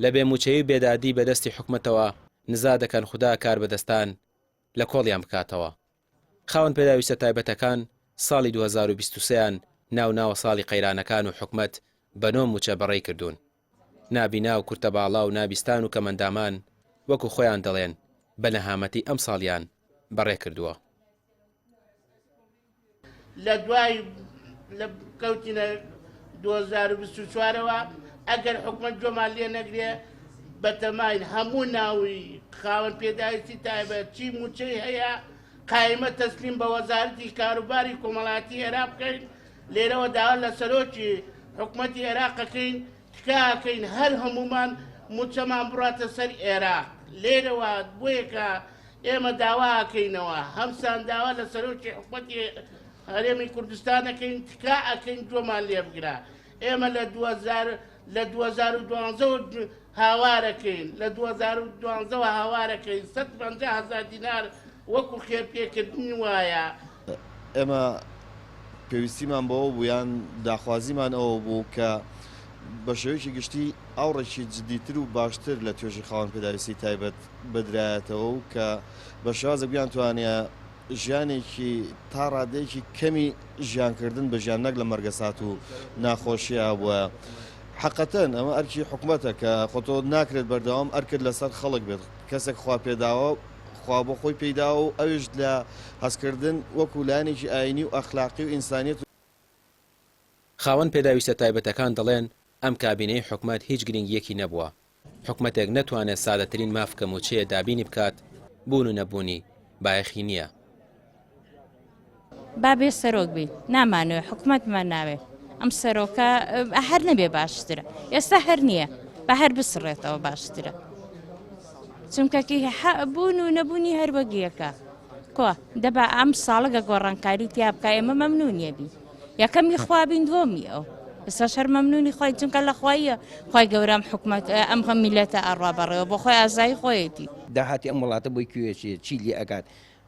لە بێ مووچەیی و بێدادی بە دەستی حکومەتەوە نزا دەکەن خودا کاربەدەستان لە کۆڵیان بکاتەوە. خاوەن پێداویستە تایبەتەکان ساڵی 2023 یان ناو ناوە ساڵی قەیرانەکان و حکومەت بە نۆ مووچە بەڕێی کردوون. نابینا و کورتەباڵا و نابیستان و کەمئەندامان وەکو خۆیان دەڵێن بە نەهامەتی ئەمساڵیان بەڕێ کردووە. لە دوای لە کەوتینە 2024 ەوە ئەگەر حکومەت گوێمان لێ نەگرێ بەتەماین هەموو ناوی خاوەن پێداویستی تایبەت چی موچەی هەیە قایمە تەسلیم بە وەزارەتی کاروباری کۆمەڵاتی عێراق بکەین لێرەوە داوا لە سەرۆکی حکومەتی عێراقەکەین تکاکەین هەر هەمومان موچەمان بڕاتە سەر عێراق لێرەوە بۆیەکە ئێمە داوا ئەکەینەوە هەمسان داوا لە سەرۆکی حکومەتی هەرێمی کوردستان ئەکەین تکا ئەکەین گوێمان لێ بگرە ئێمە لە 2000 لە 2012 هاوارەکەین لە 2012 هاوارەکەین 150 هەزار دینار وەکو خێر پێکردنی وایە. ئێمە پێویستیمان بەوە بوو یان داخوازیمان ئەوە بوو کە بە شێوەیەکی گشتی ئاوڕێکی جدیتر و باشتر لە توێژی خاوەن پێداویستی تایبەت بدرایەتەوە و کە بە شێوازێک بیانتوانیە ژیانێکی تا ڕادەیەکی کەمی ژیانکردن بژیان نەک لە مەرگەسات و ناخۆشییا بووە. حەقەتەن ئەمە ئەرکی حکومەتە کە خۆ تۆ ناکرێت بەردەوام ئەرکت لەسەر خەڵک بێت کەسێک خوا پێداوە خوا بۆ خۆی پێیداوە و ئەویش لە هەستکردن وەکو لایەنێکی ئایینی و ئەخلاقی و ئینسانیەت و خاوەن پێداویستە تایبەتەکان دەڵێن ئەم کابینەی حکومەت هیچ گرنگییەکی نەبووە، حکومەتێک نەتوانێت سادەترین ماف کە مووچەیە دابینی بکات، بوون و نەبوونی بایەخی نییە. با بێ سەرۆک بین نامانەوێ حکومەتمان ناوێ ئەم سەرۆکە هەر نەبێ باشترە ئێستا هەر نییە بە هەر بسڕێتەوە باشترە چونکەکی بوون و نەبوونی هەر وەگیەکە کوا دەبا ئەم ساڵەگە گۆڕانکاری تیا بکە ئێمە مەمنونیە بین یەکەمی خوا بین دووەمی ئەو ئێستاش هەر مەمنونی خوای چونکە لە خواییە خوای گەورە ئەم حکومەت ئەم میلەتە ئەڕوا بەڕێوە بۆ خۆی ئازایی خۆیەتی. داهاتی ئەم وڵاتە بۆی کوێ چێ چی لێ ئەکات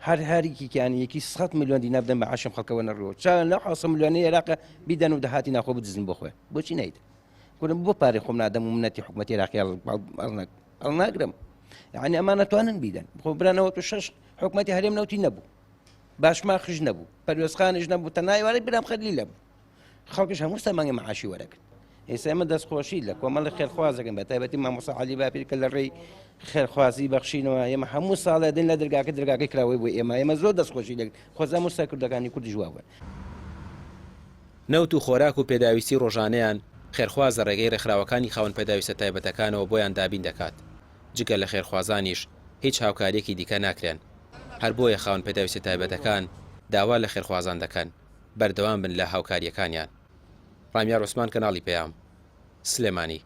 هەر هەریکیان یەکی سەد ملیۆن دینار بدەن بە عەشم خەڵکەوە نەڕۆ چاویان لەو حەوسە ملیۆنەی عێراقە بیدەن و داهاتی ناخۆ بدزن بۆ خۆیان بۆچی نایدەن کورم بۆ پارەی خۆم نادەم و منەتی حکومەتی عێراقی هەڵناگرم یعنی ئەمانە توانن بیدەن خۆ برانەوە تو شەش حکومەتی هەرێم نەوتی نەبوو باشماخیش نەبوو پەروێزخانیش نەبوو تەنها ئێوارەی برام خەلیل نەبوو خەڵکیش هەموو سەمانگە معاشی وەرەگرت ئێستا ئێمە دەستخۆشی لە کۆمەڵی خێرخوازەکەن بە تایبەتی مامۆستا عەلی باپیر کە لە ڕێی خێرخوازی بەخشینەوە ئێمە هەموو ساڵێ دێن لە دەرگاکە دەرگاکەی کراوەی بۆ ئێمە ئێمە زۆر دەستخۆشی لە خۆزا هەموو سەرکردەکانی کوردیش وا بوون. نەوت و خۆراک و پێداویستی ڕۆژانەیان خێرخواز لە ڕێگەی ڕێکخراوەکانی خاوەن پێداویستە تایبەتەکانەوە بۆیان دابین دەکات، جگە لە خێرخوازانیش هیچ هاوکارییەکی دیکە ناکرێن، هەر بۆیە خاوەن پێداویستە تایبەتەکان داوا لە خێرخوازان دەکەن بەردەوام بن لە هاوکارییەکانیان. ڕامیار عوسمان کەناڵی پەیام، سلێمانی.